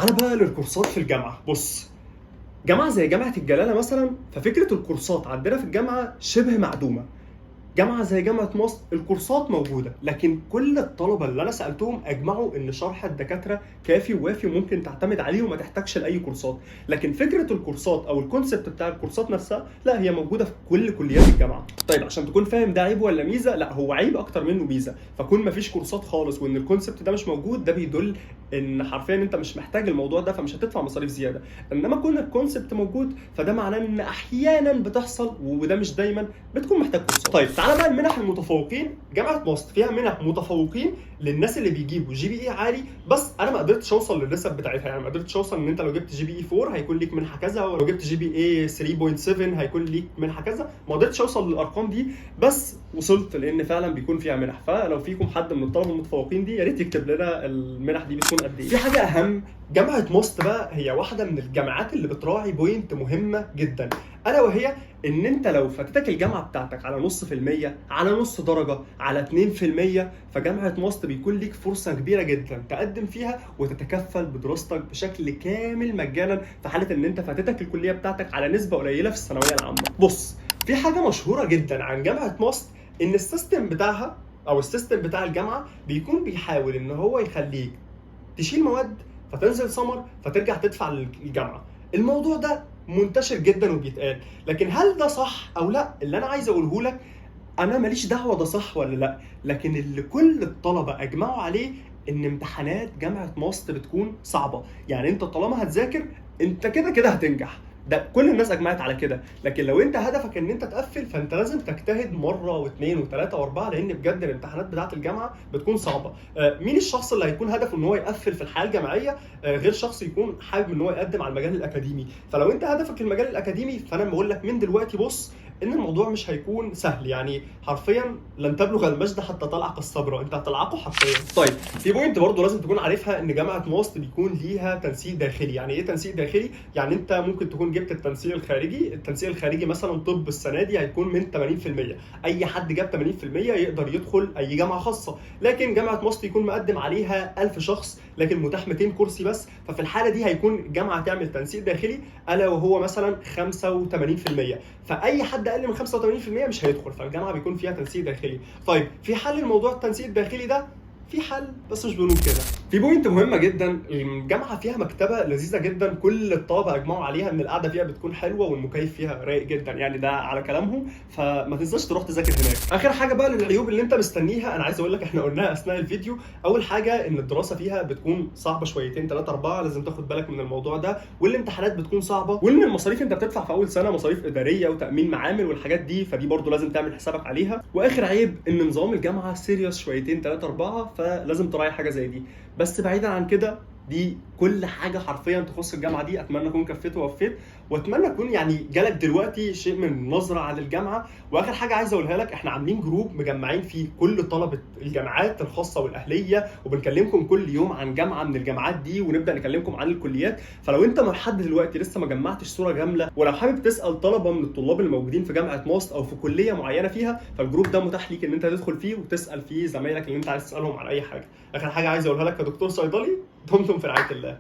تعال بقى للكورسات في الجامعه. بص، جامعه زي جامعه الجلاله مثلا، ففكره الكورسات عندنا في الجامعة شبه معدومه. جامعه زي جامعه MUST الكورسات موجوده، لكن كل الطلبة اللي انا سالتهم اجمعوا ان شرح الدكاترة كافي ووافي وممكن تعتمد عليه وما تحتاجش لاي كورسات. لكن فكرة الكورسات او ال concept بتاع الكورسات نفسها، لا، هي موجودة في كل كليات الجامعه. طيب عشان تكون فاهم ده عيب ولا ميزه، لا، هو عيب اكتر منه ميزه. فكون ما فيش كورسات خالص وان ال concept ده مش موجود، ده بيدل ان حرفيا انت مش محتاج الموضوع ده، فمش هتدفع مصاريف زياده. انما كون ال concept موجود، فده معناه ان احيانا بتحصل، وده مش دايما، بتكون محتاج كورسات. طيب تعالى بقى المنح المتفوقين. جامعه MUST فيها منح متفوقين للناس اللي بيجيبوا GPA عالي، بس انا ما قدرتش اوصل للنسب بتاعتها. يعني ما قدرتش اوصل ان انت لو جبت GPA 4 هيكون ليك منحه كذا، ولو جبت GPA 3.7 هيكون ليك منحه كذا. ما قدرتش اوصل للارقام دي، بس وصلت لان فعلا بيكون فيها منح. فلو فيكم حد من الطلبة المتفوقين دي، يا ريت يكتب لنا المنح دي بتكون قد ايه. في حاجة اهم، جامعه MUST بقى هي واحدة من الجامعات اللي بتراعي point مهمة جدا، الا وهي ان انت لو فاتتك الجامعة بتاعتك على نص في المية، على نص درجه، على 2%، فجامعه MUST بيكون ليك فرصة كبيرة جدا تقدم فيها وتتكفل بدراستك بشكل كامل مجانا في حاله ان انت فاتتك الكلية بتاعتك على نسبه قليله في الثانوية العامه. بص، في حاجة مشهورة جدا عن جامعه MUST، ان ال system بتاعها او ال system بتاع الجامعة بيكون بيحاول ان هو يخليك تشيل مواد، فتنزل سمر، فترجع تدفع للجامعه. الموضوع ده منتشر جدا وبيتقال، لكن هل ده صح او لا؟ اللي انا عايز اقوله لك، انا ماليش دعوه ده صح ولا لا، لكن اللي كل الطلبة اجمعوا عليه ان امتحانات جامعه MUST بتكون صعبه. يعني انت طالما هتذاكر، انت كده كده هتنجح، ده كل الناس اجمعت على كده. لكن لو انت هدفك ان انت تقفل، فانت لازم تجتهد مرة واثنين وثلاثة واربعه، لان بجد الامتحانات بتاعه الجامعة بتكون صعبه. مين الشخص اللي هيكون هدفه ان هو يقفل في الحياة الجامعية غير شخص يكون حابب ان هو يقدم على المجال الاكاديمي؟ فلو انت هدفك المجال الاكاديمي، فانا بقول لك من دلوقتي، بص، ان الموضوع مش هيكون سهل. يعني حرفيا لن تبلغ المجد حتى تلعق الصبر، انت هتلعقه حرفيا. طيب، في point برضه لازم تكون عارفها، ان جامعه MUST بيكون ليها تنسيق داخلي. يعني ايه تنسيق داخلي؟ يعني انت ممكن تكون جبت التنسيق الخارجي، التنسيق الخارجي مثلا طب السنة دي هيكون من 80%، اي حد جاب 80% يقدر يدخل اي جامعه خاصه. لكن جامعه MUST يكون مقدم عليها 1000 شخص، لكن متاح 200 كرسي بس، ففي الحالة دي هيكون الجامعة تعمل تنسيق داخلي الا وهو مثلا 85%، فاي حد اقل من 85% مش هيدخل. فالجامعه بيكون فيها تنسيق داخلي. طيب، في حل لموضوع التنسيق الداخلي ده؟ في حل، بس مش بنقول كده. في point مهمة جدا، الجامعة فيها مكتبه لذيذة جدا، كل الطلبة اجمعوا عليها ان القعدة فيها بتكون حلوة والمكيف فيها رايق جدا، يعني ده على كلامهم، فما تنساش تروح تذاكر هناك. اخر حاجة بقى للعيوب اللي انت مستنيها، انا عايز اقول لك احنا قلناها اثناء الفيديو. اول حاجة ان الدراسة فيها بتكون صعبة شويتين ثلاثة اربعه، لازم تاخد بالك من الموضوع ده، والامتحانات بتكون صعبه، وان المصاريف انت بتدفع في اول سنة مصاريف ادارية وتامين معامل والحاجات دي، فدي برضو لازم تعمل حسابك عليها. واخر عيب ان نظام الجامعة serious شويتين ثلاثة اربعه، فلازم تراعي حاجة زي دي. بس بعيدا عن كده، دي كل حاجة حرفيا تخص الجامعة دي. اتمنى اكون كفيت ووفيت، واتمنى اكون يعني جالك دلوقتي شيء من النظرة عن الجامعه. واخر حاجة عايز اقولها لك، احنا عاملين group مجمعين فيه كل طلبه الجامعات الخاصة والاهليه، وبنكلمكم كل يوم عن جامعه من الجامعات دي، ونبدا نكلمكم عن الكليات. فلو انت لحد دلوقتي لسه ما جمعتش صوره كامله، ولو حابب تسال طلبه من الطلاب اللي موجودين في جامعه MUST او في كليه معينة فيها، فال group ده متاح ليك ان انت تدخل فيه وتسال فيه زمايلك اللي انت عايز تسالهم عن اي حاجه. اخر حاجة عايز اقولها لك كدكتور صيدلي، دمتم في رعاية الله.